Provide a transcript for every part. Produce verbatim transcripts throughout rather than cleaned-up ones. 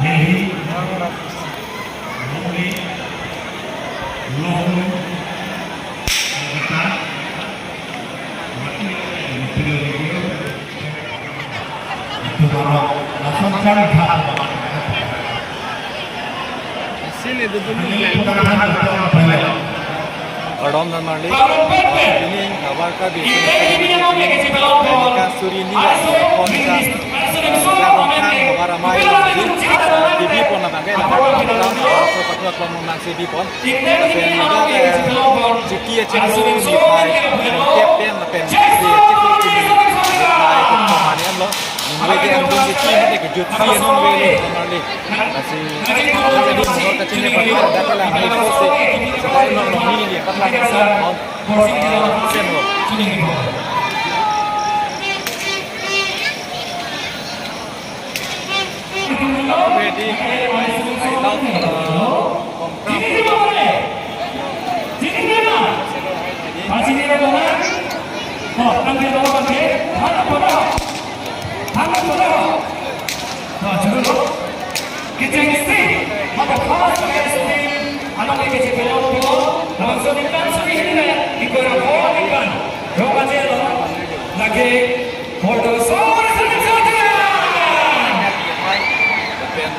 Delhi, Mumbai, Lucknow, Kolkata, Delhi, Lucknow, Kolkata. Kardom, Dharmali. Ini havar Karbi Anglong suri ni, Konja, Rongkhang havar amei along, T V pon abang ke, la, so patwa klong mang si di pon. Lapen ladak, eh, chiki achiklo niphai kep pen lapen si achiklo kini niphai kep pen mane lo. Ningve ke angdeng chiki mate kejut si anong ve lo, Dharmali. Lasi, lasi di mo kachini pati ada ke lang ni ko si. Sedai long long ni ni, patlang sa, oh, sen lo. Ready. I love, uh, Kongkram. Lake, Porto Solo,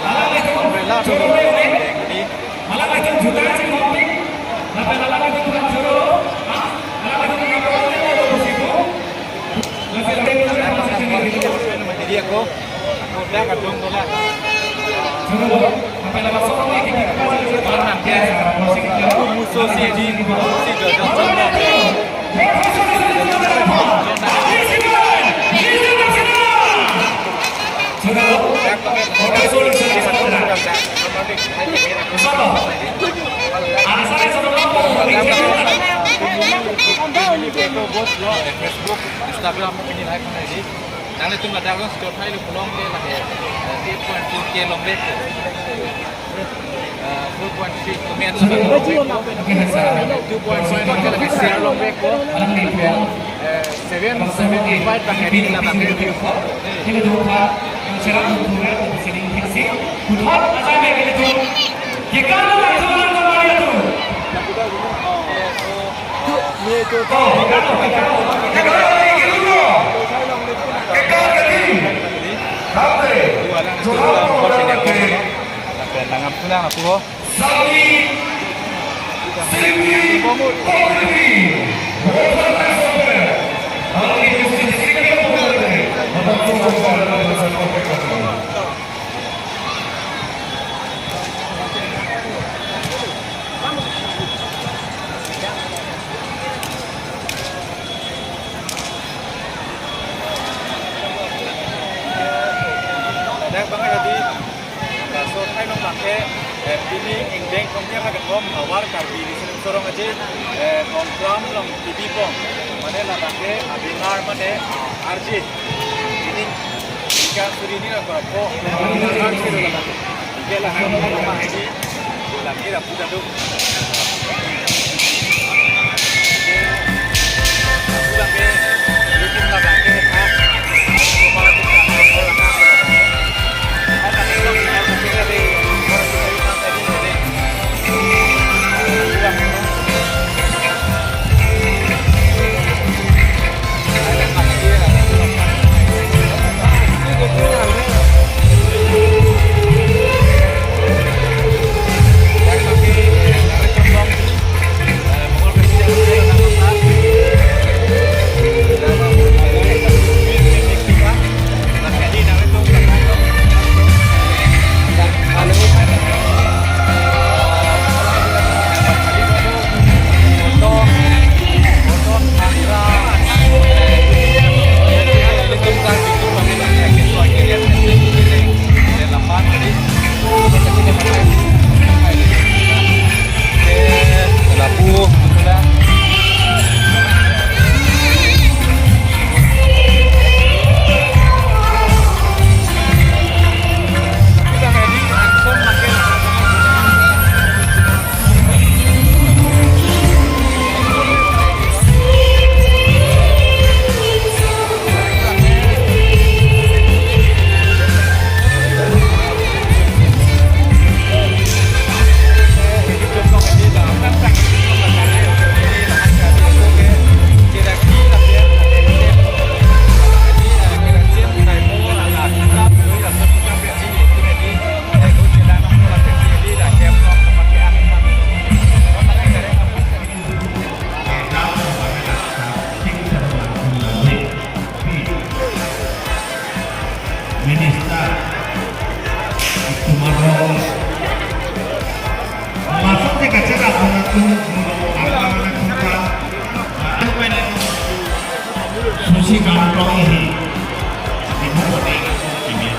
alanglitum choro lo ini. Alanglitum juta si mopi. Lapen alanglitum choro lo. Ha? Alanglitum choro lo, lo, lo, lo, lo. Lapen alanglitum choro lo. Jadi aku, aku udah kadung tu lah. Choro lo. Lapen alanglitum choro lo. Aku musuh si di, si jajak choro lo. Facebook, Instagram, ini live mana ini? Nanglitum ladak lo, sejor hai lo pulang ke lagi, eh, three point two K longle. Eh, four point three kilometer. Two point five kilometer. Eh, seven seventy-five pakai di dalam. Nangam pulang aku. Ladak bang ya di, laso thai nong pakai, eh, pini ingdeng kongnya pakai bom havar Karbi Riso Nimso Rong aje, eh, Kongkram along T V pon. Mane ladak ke abinar mane arje. Ini ikan suri ni nak berapa? Ini arje dulu. Laso ke kachela pon atum, atum atum ka, atum pen susi kantong ihi, di mo kone kimi.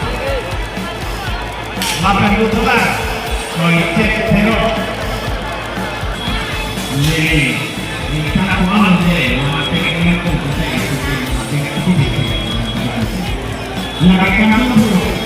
Lapen lutula, koi cek teror. Ye, ni kana kuan je, mama tek ni ko ko sai, mama tek ni ko ko sai.